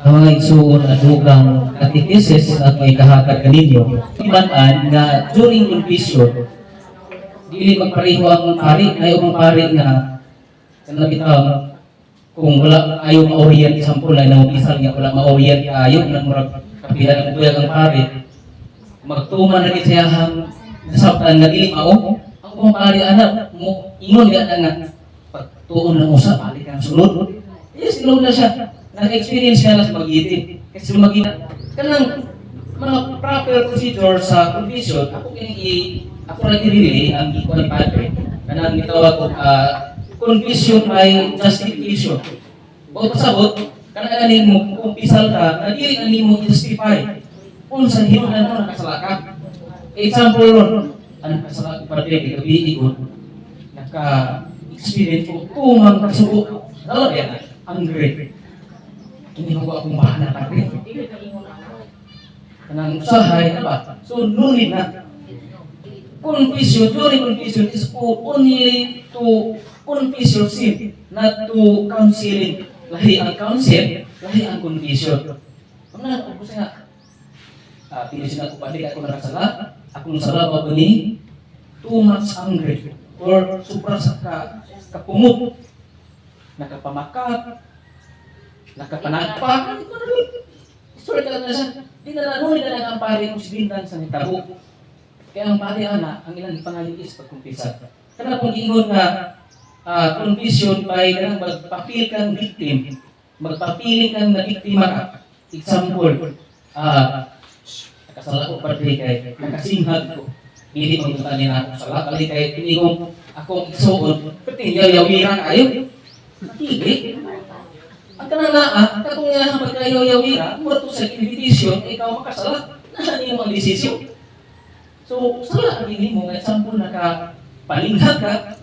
Ang mga igsuon at dugang catechesis at may kahatag kaninyo. Timan-an nga during confession, dili magpareho ang pari, ay ang pari nga kanang bitaw kung wala ayo ma-orient, example ay nangumpisal nga wala ma-orient kaayo, nang murag kapihan ang buyag ang pari, magtuman na gid siya ang nasabtan nga dili mao ang kung pari ana mo ingon nga nga pagtuon ng usa balik ang sulod. Yes, tinuod na siya, naka-experience siya na sa magiti kasi magiti kanang mga proper procedure sa confession. Ako kining i ako ra i-relay ang gikuan ni Padre, kanang gitawag og confession by justification. O pasabot kanang ganing mo kumpisal ka na dili na nimo justify unsa hinuon mo nakasala ka. Example ron, ang nakasala ko, Padre, kay gabi ko naka experience ko tumang kasuko. Dalo yan, angry. Hindi ko akong bahala, Padre. Kanang usahay na ba? So, no need na. Confession, during confession is only to confess your sin, not to counseling. Lahi ang counsel, lahi ang confession. Ang na, ako sa pilis na ako, Padre, ako nakasala, akong sala ba ni too much angry or sobra sa kapungot, nakapamakat, nakapanagpa, story ka lang na siya. Di na lang, na lang ang pari ang silindan sa nitabo. Kaya ang pari ana, ang ilang pangalan is pagkumpisa. Kana kung ingon nga confession by kanang magpa-feel kang victim, magpa-feeling kang na biktima ka. Example, nakasala ko, Padre, kay nakasinghag ko. Dili man ni na akong sala, kali kay tinigong akong igsuon, pati yawira kayo. Dili. Ang kanang naa, katong nga pagkayawira, mura to sa invitation, ikaw makasala, nasa nimo ang desisyon. So, sala ang mo, nga example, naka palinghag ka,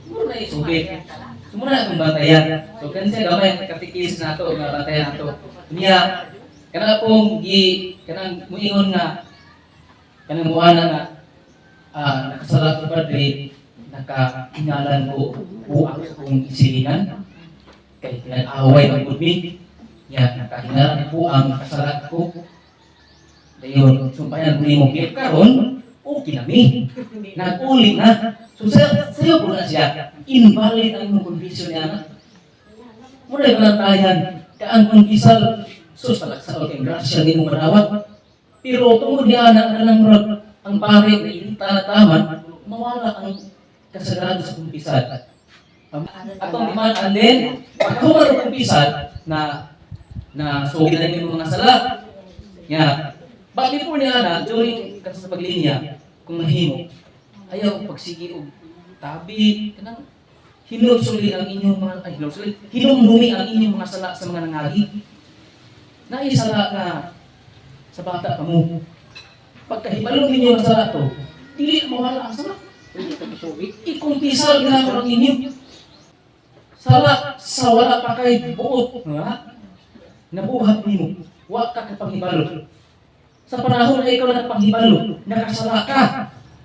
mura na isugit. So, mura na akong bantayan. So, kan siya gamay ang katikis nato, nga bantayan nato. Niya, kanang pong gi, kanang muingon nga, kanang muana nga, nakasala ko, Padre, nakaingalan ko, buak sa kong isilingan, kay pinag-away ang gudmi, niya, nakahingalan ko ang kasala ko. Dayon, sumpayan ko nimo, pero karon, okay na mi. Nag-uli na. So, sa'yo po na siya, invalid ang imong confession niya na. Muna yung balantayan, ka ang confessal, sus, talagsa kay grasya ni mong madawat. Pero tungod niya na kanang murag, ang pare na irita na taman, mawala ang kasagrado sa kumpisal. Atong iman, and then, pagkahuman ng kumpisal, na na sugid na yung mga sala. Ya. But before niya na, during kasi sa paglinya, kung mahimo, ayaw pagsigi og tabi, kanang hinulsuli ang inyong mga, ay hinulsuli, hinumdumi ang inyong mga sala sa mga nangagi. Naisala nga sa bata pa mo. Pagkahibalo ninyo ang sala to, dili mawala ang sala. Ikumpisal nga ang inyo. Sala sa wala pa kay buot, nga nabuhat nimo, wa ka kapanghibalo. Sa panahon na ikaw na nagpanghibalo, nakasala ka.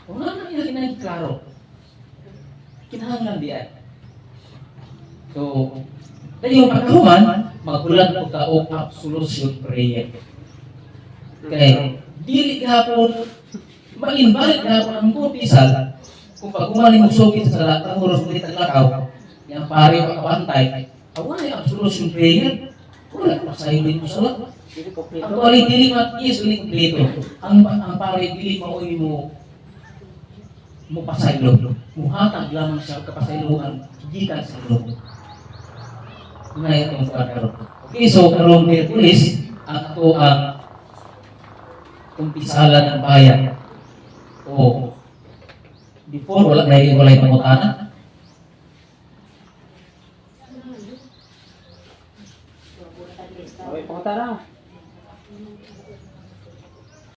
Wala na iya kinahanglan klaro. Kinahanglan di ay. So, dahil yung pagkahuman, maghulat ko ka og absolution prayer. Kay dili gihapon ma-invalid gihapon ang kumpisal kung paghuman nimo sugid sa sala, kang oras mo taglakaw, yang pare wa kabantay, wala yung absolution prayer. Wala pasaylo din mo sala. Actually, dili ma yes, dili kompleto. Ang pare dili maoy mo mo pasaylo. Muhatag lamang siya og kapasayloan gikan sa Ginoo. Nga itong kuan karon. Okay, so karong Miyerkules ang ato ang kumpisalan ng bayan. O before, wala na walay pangutana. Okay, pangutana.